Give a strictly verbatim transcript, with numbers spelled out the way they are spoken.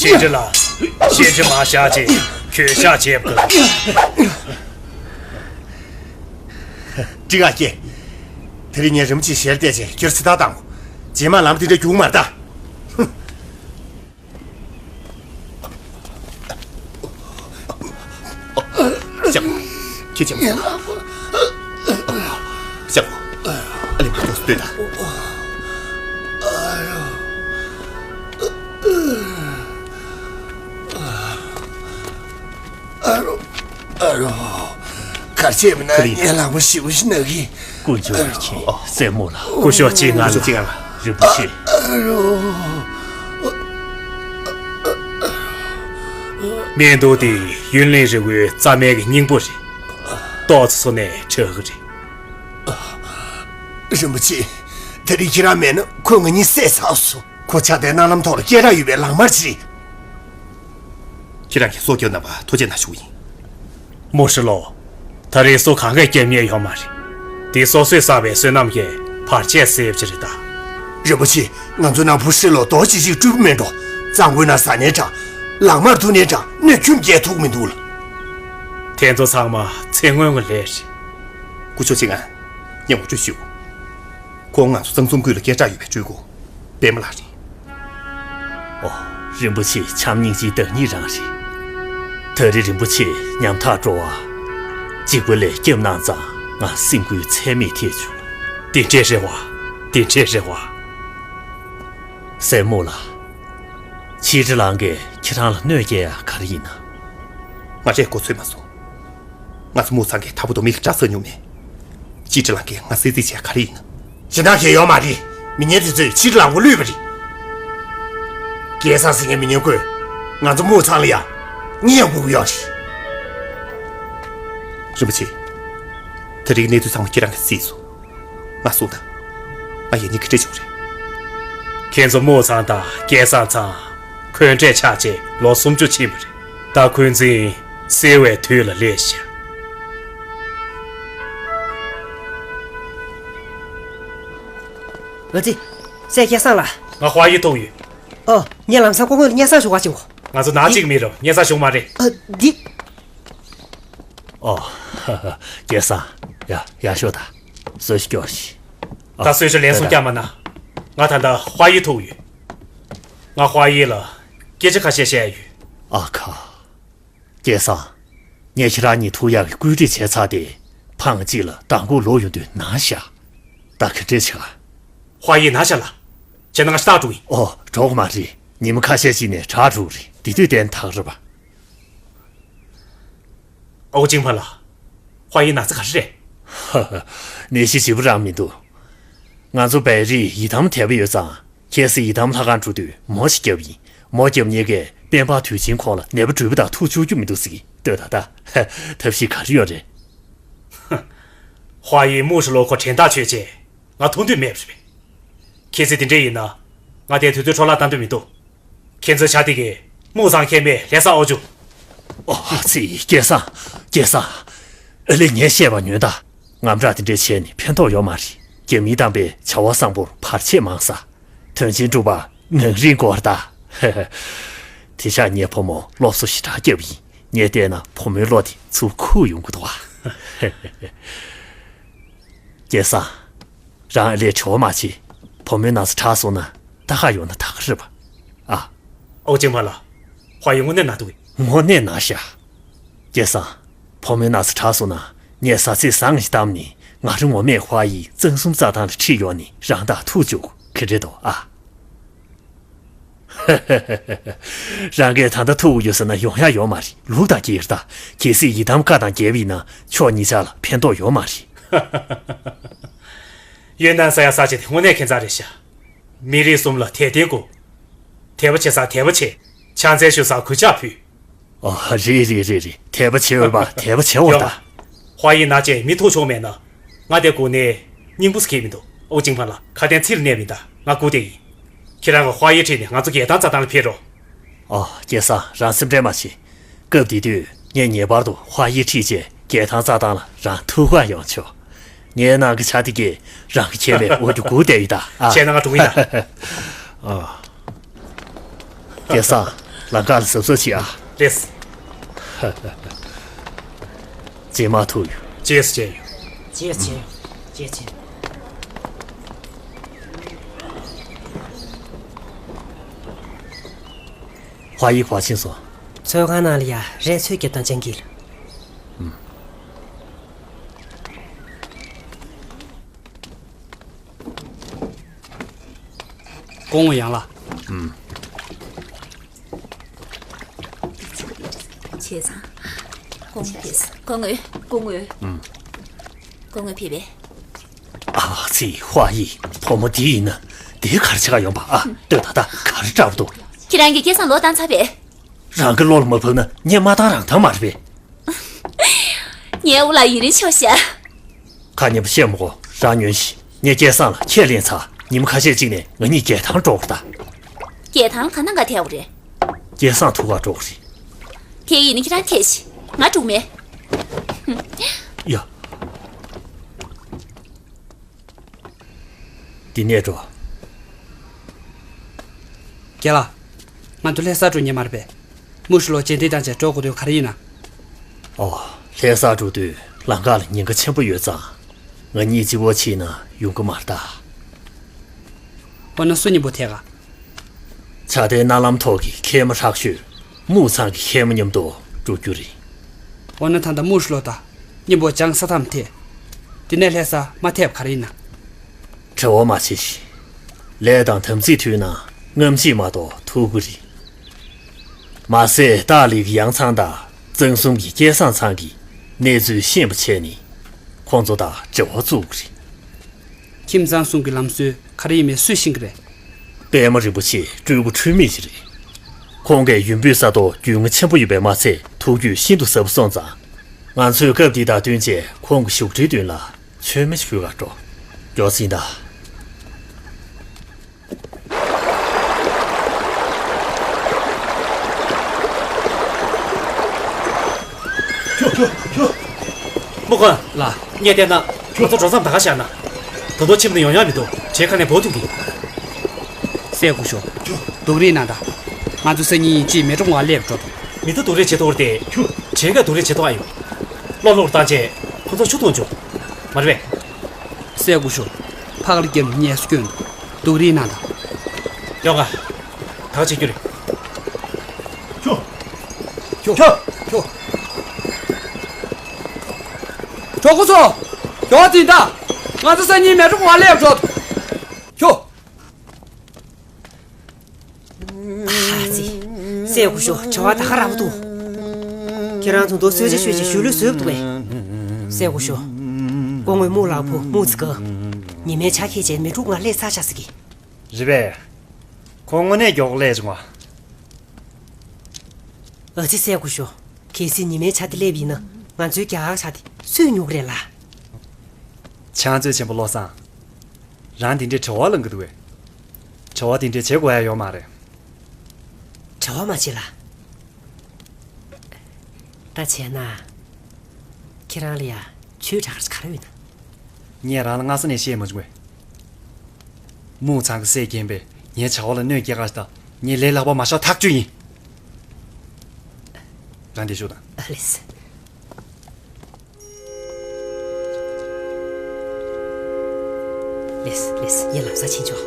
ཕྱི་དྲི་ལ་ཕྱི་དྲི་མ་བཞག་ཅིག་གྱོད་བཞག་བྱེད་དགོས། ཀྲི་ག་སྐྱེ། དེ་རིང་ངས་རིན་པོ་ཆེ་ཞལ་བལྟས་ཅིང་ཁྱེད་ཚིག་ཐག་བཏང་གོ། རྗེས་མ་ལམ་དེ་འདྲ་རྒྱུག་མ་ལྟ། ལྕམ་མོ། ཁྱེད་ལྕམ་མོ། ལྕམ་མོ། ཨ་ལེ་མ་ཐོགས་སུ་ལྟོས་དང་། ཨ་རོ། ཨ་རོ། གར་བྱས་མིན་ན་ཁ་ལི། ངས་ལག་པ་ཞིབ་པོ་ཞིག་ན་གི། དཀོན་མཆོག་མཁྱེན། སྲས་མོ་ལ། སྐུ་ཞབས་ཅིག་ང་ལ། སྐུ་ཞབས་ཅིག་ང་ལ། རིན་པོ་ཆེ། ཨ་རོ། སྨན་ཐུག་དེ་ཡུན་རིང་རི་བོའི་རྩྭ་སྨན་གྱི་སྙིང་པོ་རེད། ཏོག་ཙམ་གསོ་ནས་དྲག་གི་རེད། རིན་པོ་ཆེ། དེ་རིང་ཁྱེད་རང་མེད་ན་ཁོས་ང་གཉིས་བསད་ཚར་སོང་། ཁོ་ཆགས་བསྡད་རྣ་ལམ་ཐོག་ལ་སྐད་གྲགས་ཡོད་པའི་ལག་དམར་ཅིག་རེད། ཁྱེད་རང་གིས་སྲོག་སྐྱོབ་གནང་བར་ཐུགས་རྗེ་གནང་ཞུ་བ་ཡིན། མུ་ཧྲི་ལོ། ད་རེས་སྲོག་གང་གས་སྐྱོབ་མཁན་ཡོད་མ་རེད། དེ་སོ་སོས་བསགས་པའི་བསོད་ནམས་ཀྱིས་བར་ཆད་སེལ་བ་ཅིག་རེད་ད། རིན་པོ་ཆེ། ང་ཚོ་ནང་བུ་ཧྲི་ལོ་རྡོ་ཅི་ཞིག་སྤྲུལ་པོ་མེད་འགྲོ། གཙང་པོའི་ནང་ཟ་ནའི་འདྲ། ལག་དམར་འཐུང་ནའི་འདྲ་གནོད་སྐྱོན་རྒྱག་ཐུབ་མི་འདུག་ལ། དེ་ཚོ་ཚང་མ་ཚེ་སྔོན་གྱི་ལས་རེད། སྐུ་ཞབས་ཅིག་ང་ངོ་སྤྲོད་ཞུ། ཁོང་ང་ཚོ་གཙང་གསུམ་ཁུལ་ལ་སྐད་གྲགས་ཡོད་པའི་སྤྲུལ་སྐུ་པད་མ་ལགས་རེད། ཨོ། རིན་པོ་ཆེ་འཆམ་སྙིང་རྗེའི་བདག་ཉིད་རང་རེད། ད་རེས་རིན་པོ་ཆེ་ཉམ་ཐག་འགྲོ་བ་འཇིགས་པ་ལས་སྐྱབས་གནང་ཙང་ང་སེམས་འགུལ་ཚད་མེད་ཐེབས་བྱུང་། དེ་འདྲས་རེད་བ། དེ་འདྲས་རེད་བ། སྲས་མོ་ལགས། ཕྱི་དྲིལ་ལགས་ཀྱིས་ཁྱེད་རང་ལ་གནོད་སྐྱེལ་ཡ་ག་རེ་ཡིན་ན། ང་རས་གོ་ཚོད་མ་སོང་། ང་ཚོ་མུའུ་ཚང་གི་མཐའ་བུ་དོ་མིག་སྐྲ་ཟ་མྱོང་མེད། ཕྱི་དྲིལ་ལགས་ཀྱིས་ང་གསོད་རྩིས་བྱས་ག་རེ་ཡིན་ན། སྦྱིན་བདག་གིས་ཡོད་མ་རེད། མི་ངན་དེ་ཚོས་ཕྱི་དྲིལ་ལགས་མགོ་བླུད་པ་རེད། སྐལ་བཟང་ཟེར་མཁན་མི་ངན་ཁོས་ང་ཚོ་མུའུ་ཚང་ལ་ཡ་གཉེན་དགོས་ཀྱི་ཡོད་རེད། རིན་པོ་ཆེ། ད་རེས་གནས་ཚུལ་ཚང་མ་ཁྱེད་རང་གིས་གཟིགས་སོང་། ང་གསུངས་དང་། ང་ཡིན་ནི་ག་འདྲ་བྱུང་རེད། ཁྱེད་ཚོ་མུའུ་ཚང་དང་སྐལ་བཟང་ཚང་། འཁོན་འཕྲད་ཆགས་རྗེས་ལོ་སུམ་ཅུ་ཕྱིན་པ་རེད། ད་འཁོན་འཛིན་སེལ་བའི་དུས་ལ་སླེབས་ཤག་ཨ་ཙི། སྲས་སྐལ་བཟང་ལགས། ང་ཧྭ་ཡི་ཐུག་ཡོད། ཨོ། ངས་ལམ་སང་སྐུ་ངོ་ལ་སྙན་སེང་ཞུ་ག་ཕྱིན་གོ། ང་ཚོ་ནང་གཅིག་མི་རུང་སྙན་སེང་ཞུ་མ་རེད། ཨ། འདི། ཨོ། སྐལ་བཟང་། ཡ། ཡར་ཤོག་དང་། གསོལ་ཇ་སྐྱོར་ཞིག་ཨ། ད་གསོལ་ཇ་ལན་གསུམ་ད་ད། རྒྱག་མ་གནང་། ང་ད་ལྟ་ཧྭ་ཡི་ཐུག་ཡོད། ང་ཧྭ་ཡི་ལ་སྐད་ཆ་ཁ་ཤས་བཤད་ཡོད། ཨ་ཁ། སྐལ་བཟང་། ངས་ཁྱེད་རང་གཉིས་ཐུག་ཡག་གི་བཀོད་སྒྲིག་བྱས་ཚར་ཏེ། ཕངས་གཅིག་ལ་མདང་དགོང་ལོག་ཡོང་དུས་ན་ཤག་ད་ག་འདྲས་བྱ། ཧྭ་ཡི་ན་ཤག་ལགས། བྱས་ན་ང་ཤ་སྟག་འགྲོ་ཡིན། ཨོ། འགྲོ་གི་མ་རེད། ཉི་མ་ཁ་ཤས་ཤིག་ནས་དྲག་འགྲོ་གི་རེད། དེ་དུས་གཏན་ཐག་རེད་པ། ཨའུ་ཅིང་ཕ་ལགས། ཧྭ་ཡི་ན་ཚ་ག་རེ་རེད། ཧ་ཧ། ནད་གཞི་ཞེ་པོ་རང་མི་འདུག་ང་ཚོ་བལ་རིས་ཡི་དམ་དད་པ་ཡོད་ཙང་། ཁྱེད་ཚོས་ཡི་དམ་ལྷ་ཁང་འགྲོ་དུས་མོ་ཞིག་བརྒྱབ་ཡིན། མོ་བརྒྱབ་མཁན་གྱིས་སྤེན་པ་དུས་ཆེན་གོང་ལ་ནད་པ་འགྲོ་བ་དང་ཐུག་ཆོག་རྒྱུ་མི་འདུག་ཟེར་གྱི། ལྟོས་དང་ད། ཧ། ཐབས་ཤེས་ག་རེ་ཡོད་རེད། ཧྭ་ཡི་མུ་ཧྲི་ལོ་ཁོ་དྲན་ཐག་ཆོད་རྗེས་ང་ཐུག་འདོད་མེད་པ་རེད། ཁྱེད་ཚོས་དེ་འདྲས་ཡིན་ན། ང་དེ་དུས་ཚོད་འཕྲོ་བརླག་གཏང་འདོད་མི་འདུག་ཁྱེད་ཚོའི་ཆ་དེ་གིས་མུའུ་ཚང་ཁེ་མེད་ལྷ་ས་ཨོ་ཅུ། ཨོ་ཙི། སྐལ་བཟང་། སྐལ་བཟང་། ཨ་ལེ། ངས་བཤད་པ་ཉོན་དང་། དངངས་སྐྲག་དེ་འདྲས་བྱས་ནས་ཕན་ཐོགས་ཡོད་མ་རེད། རྒྱ་མིའི་གཏམ་དཔེ་བྱ་བ་བཟང་པོར་བར་ཆད་མང་ས། དོན་ཆེན་སྒྲུབ་པར་ངང་རིང་དགོས་རེད་ད། དེ་ཤག་ངའི་བུ་མོ་སློབ་གསོ་ཞེ་དྲག་བརྒྱབ་ཡིན། ངས་བལྟས་ན་བུ་མོའི་བློ་དེ་ཚུར་ཁུག་ཡོང་གི་འདུག་བ། སྐལ་བཟང་། རང་ཨ་ལས་བྲེལ་བ་མ་བྱེད། བུ་མོའི་ན་ཚ་དྲག་སོང་ན་ད་ག་ཡོང་ན་ད་ག་རེད་པ། ཨ། ཨའུ་ཅིང་ཕ་ལགས། ཧྭ་ཡི་དངོས་གནས་ན་འདུག་དངོས་གནས་ན་ཤག་སྐལ་བཟང་། བུ་མོའི་ན་ཚ་དྲག་སོང་ན་ངས་ཟ་ཚིག་ཟངས་ཤིག་བཏབ་ནས་ང་རང་ངོ་མས་ཧྭ་ཡི་གཙང་གསུམ་རྩྭ་ཐང་ལ་ཁྲིད་ཡོང་ནས་རང་དང་ཐུག་བཅུག་ག་འདྲ་འདུག་ཨ། རང་གིས་ད་ལྟ་ཐུག་ཡོད་ཟེར་ན་ཡོང་ཡ་ཡོད་མ་རེད། ལུག་དང་འགལ་རེད་ད། གལ་སྲིད་ཡི་དམ་བཀའ་དང་འགལ་བ་ཡིན་ན་ཕྱོགས་གཉིས་ཆར་ལ་ཕན་ཐོགས་ཡོད་མ་རེད། ཡོན་ཏན་ཟ་ཡ་ཟ་བྱེད་དེ་དངོས་གནས་ཁྱད་མཚར་རེད་ཤག་མི་རིགས་གསུམ་ལ་དད་ལྡན་དགོས། དད་པ་བྱེད་སར་དད་པ་བྱེད། ཕྱག་འཚལ་ཞུ་སར་གུས་ཕྱག་ཕུལ། ཨོ། རེད་རེད་རེད་རེད། དད་པ་བྱེད་འོས་པ་དད་པ་བྱེད་འོས་ད། ཡོད་པ། ཧྭ་ཡི་ན་བྱས་མི་ཐུག་ཆོག་མེད་ན། ང་དེ་དགོས་ནས་སྙིང་པོ་ཟེར་མཁན་མི་འདུག་ཨའུ་ཅིང་ཕ་ལགས། ཁ་དན་ཚིག་ལ་གནས་མི་གདའ། ང་སྒུག་བསྡད་ཡིན། ཁྱེད་རང་གིས་ཧྭ་ཡི་ཁྲིད་ནས་ང་ཚོ་རྒྱལ་ཐང་རྩྭ་ཐང་ལ་ཕེབས་རོགས། ཨོ། སྐལ་བཟང་། རང་སེམས་ཁྲལ་མ་བྱེད། སྐབས་དེ་དུས་ངས་ངེས་པར་དུ་ཧྭ་ཡི་ཁྲིད་བྱས་ རྒྱལ་ཐང་རྩྭ་ཐང་ལ་རང་ཐུག་ག་ཡོང་ཆོག་ངའི་ནང་གི་ཇ་དེ་གས་རང་གི་ཁྱད་མེད་འོ་རྒྱུ་སྒུག་བསྡད་ཡོད་ད། ཨ། བྱས་ན་ང་འགྲོ་གི་ཡིན་ད། ཨ། སྐལ་བཟང་། ལམ་ཁ་ལ་གཟབ་གཟབ་བྱེད་ཨ། རེད། རྗེས་མ་ཐུག་ཡོང་། རྗེས་སུ་མཇལ་ཡོང་། རྗེས་སུ་མཇལ་ཡོང་། རྗེས་སུ་མཇལ་ཡོང་། ཧྭ་ཡིག་ཕར་ཕྱིན་སོང་། ཚོད་ཁང་ནང་ལ་ཡ་རས་ཚོད་རྒྱབ་དང་སྤྱང་ཀི་ལ། སྐུ་ངོ་ཡང་ལགས། ཨུམ། བྱས་ཙང་། སྐུ་ངོ་ཕེབས། སྐུ་ངོ་། སྐུ་ངོ། ཨུམ། སྐུ་ངོ་ཕེབས་པས། ཨ་ཙི། ཧྭ་ཡི་བུ་མོ་འདི་ཡིན་ན་འདི་ག་རེ་བྱེད་ག་ཡོང་པ། ཨ། ལྟོས་ད། ད་ག་རེ་འདྲ་པོ་འདུག་ཁྱེད་རང་གི་སྐལ་བཟང་ལོག་བཏང་ཚར་པས། རང་གི་བློ་ལ་མ་བབས་ན་ངས་མ་བཏང་རང་བཏང་མ་རེད་པས། ངའི་དབུ་ལ་ཡུན་རིང་ཆོག་ཤག་ཁ་ཉན་པ་བཤད་མི་དགོས། རང་ཉོན་ཞིག་ངས་སྐལ་བཟང་ལ་ཁས་ལེན་ཚར། ཉི་མ་ཁ་ཤས་ཅིག་ནས་ང་གཉིས་རྒྱལ་ཐང་འགྲོ་དགོས་ད། རྒྱལ་ཐང་ལ་ག་ན་ག་ཐེ་བ་རེད། སྐལ་བཟང་ཐུག་ག་འགྲོ་དགོས་རེད། དེ་ཡིན་ན་ཁྱེད་རང་ཐེ་ཤི། ང་འགྲོ་མེད། ཡ། འདི་ནས་འགྲོ། རྒན་ལགས། ང་ཚོ་ལྷ་སར་འགྲོ་ཉན་མ་རེད་པས། མུ་ཧྲི་ལོ་རྗེས་འདེད་དང་བཅས་འགྲོ་དགོས་དོན་ག་རེ་ཡིན་ན། ཨོ། ལྷ་སར་འགྲོ་དུས་ལམ་ཁ་ལ་ཉེན་ཁ་ཆེན་པོ་ཡོད་ཙང་། ང་གཉིས་གཅིག་པོ་ཕྱིན་ན་ཡོང་གི་མ་རེད་ད། འོ་ན་སུ་མཉམ་པོ་ཐད་ག་ཆ་དེ་གནའ་ལམ་ཐོག་གི་མཁལ་མ་ཧྲག་ཤོས་མུའུ་ཚང་གི་མཁལ་མ་མཉམ་དུ་འགྲོ་རྒྱུ་རེད། འོ་ན་ད་ལྟ་མུ་ཧྲི་ལོ་དང་མཉམ་པོ་ལྗང་ས་ཐམ་ཐེ། དེ་ནས་ལྷ་ས་མ་ཐེབས་ག་རེ་ཡིན་ན། བྲེལ་བ་མ་བྱེད་ཤིག་ལས་དང་དམ་ཚིག་མཐུན་ན་རྔམ་བརྗིད་མ་གཏོགས་ཐུབ་ཀྱི་རེད། མ་ཟད་ཏཱ་ལི་གི་ཡང་ཚང་དང་གཙང་གསུམ་གྱི་སྐལ་བཟང་ཚང་གིས་གནས་ཚུལ་ཤེས་པ་བྱས་ནས་ཁོང་ཚོ་དང་འབྲེལ་བ་བཙུགས་ཀྱི་རེད། ཁྱིམ་ཚང་གསུམ་གྱི་ལམ་སྲོལ་ག་རེ་ཡིན་མིན་སུས་ཤེས་ཀྱི་རེད། པད་མ་རིན་པོ་ཆེ་སྤྲུལ་སྐུ་འཁྲུལ་མེད་ཅིག་རེད། ཁོང་གིས་ཡུམ་བུའི་ས་ཐོག་རྒྱུས་མངའ་ཆེན་པོ་ཡོད་པས་མ་ཚད་ཐུགས་རྒྱུས་ཤིན་ཏུ་ཟབ་པོ་སོང་ཙང་། ང་ཚོས་སྐབས་འདི་དང་བསྟུན་བྱས་ཁོང་གི་བཞུགས་ཁྲིའི་མདུན་ལ་མཆོད་མེ་ཞིག་ཕུལ་གར་འགྲོ། མགྱོགས་ཙམ་ད། ཁྱོད། ཁྱོད། ཁྱོད། སྨོ་ཁོ། ལགས། ངས་བལྟས་ན་ཁྱོད་ཚོ་འགྲོ་མཚམས་ད་ག་བཞག་ན། ད་དུང་ཁྱིམ་ནས་ཡོང་ཡག་མི་འདུག་བྱེས་ཁ་ནས་འབོ་ཐུབ་ཀྱི། སྲས་སྐུ་ཞབས། སྡུག་རུས་གནང་དང་། ང་ཚོ་སང་ཉིན་ཡིན་གཅིག་མལ་གྲོ་གུང་བ་སླེབས་འགྲོ་དང་། མི་ཚོ་སྡུག་རུས་བྱེད་ཐུབ་རེད་དེ། ཁྱོད། བྱེས་ཀ་སྡུག་རུས་བྱེད་ཐུབ་ཨ་ཡོད། བློ་ལྷུག་བཏང་བྱས་ཁོ་ཚོ་ཆུ་འཐུང་འཇུག་མ་རེད་པས། སྲས་སྐུ་ཞབས། ཕ་ག་ལ་རྒྱབ་ནས་ངལ་གསོ་སྐྱོན་འདུག་སྡུག་རུས་གནང་དང་། ཡོང་ག་ད་ག་བྱེད་རྒྱུ་རེད། ཁྱོད། ཁྱོད། ཁྱོད། ཁྱོད། གྲོགས་པོ་ཚོ། ཡོང་བ་འཛིན་དང་། ང་ཚོ་སང་ཉིན་མལ་གྲོ་གུང་བ་སླེབས་འགྲོ། ཁྱོད། ཨ་ཙི། སྲས་སྐུ་ཞབས། བྲེལ་བ་ད་ག་རང་པོ་འདུག་ཁྱེད་རང་ད་དུང་གསོལ་ཇ་མཆོད་ཅིག་ཞུ་ལུས་བཟོས་འདུག་པས། སྲས་སྐུ་ཞབས། སྐུ་ངོ་སྨུག་ལགས་བུ་སྨུག་ཙི་ག་ཉི་མའི་ཆ་ཁྱེར་བྱས་མལ་གྲོ་གུང་བ་སླེབས་ཚར་ཤག་ཟེར་གི། རེད་པས། ཁོང་དངོས་གནས་མགྱོགས་པོ་སླེབས་བྱུང་བ། ཨ་ཙི། སྲས་སྐུ་ཞབས། གལ་སྲིད་ཉི་མའི་ཆ་དེ་སླེབས་ཡིན་ན་ང་ཚོའི་རྒྱ་གར་ཇ་དེ་སུས་ཉོ་གི་རེད་ལགས། ཕྱག་མཛོད་ཆེན་པོ་བློ་བཟང་། རང་དེ་འདྲའི་བྲེལ་བ་ལངས་གི་འདུག་པས། བྲེལ་བ་དེ་འདྲའི་བྱེད་དགོས་ཡ་ཡོད་མ་རེད། བྲེལ་བ་མ་བྱེད་ལགས། ད་བྱས་ན། ཁྱེད་རང་ལ་ཡ་ཇུས་དྲག་ག་རེ་ཡོད་ན། ངས་རང་ལ་སྔ་ས་ནས་བཤད་མ་བྱུང་བས། སྨུག་ཚང་གི་སྲས་རྒན་པས་ངའི་བྱ་བ་ལ་གནོད་སྐྱེལ་ག་ཞིག་དང་། ངས་ལས་སླ་པོ་མ་བཞག་ཐག་ཆོད་ཡིན། རང་འདིར་བཞུགས་དང་། ཨ་ལེས། ལེས་ལེས། ངས་ལམ་སང་ཕྱིན་ཆོག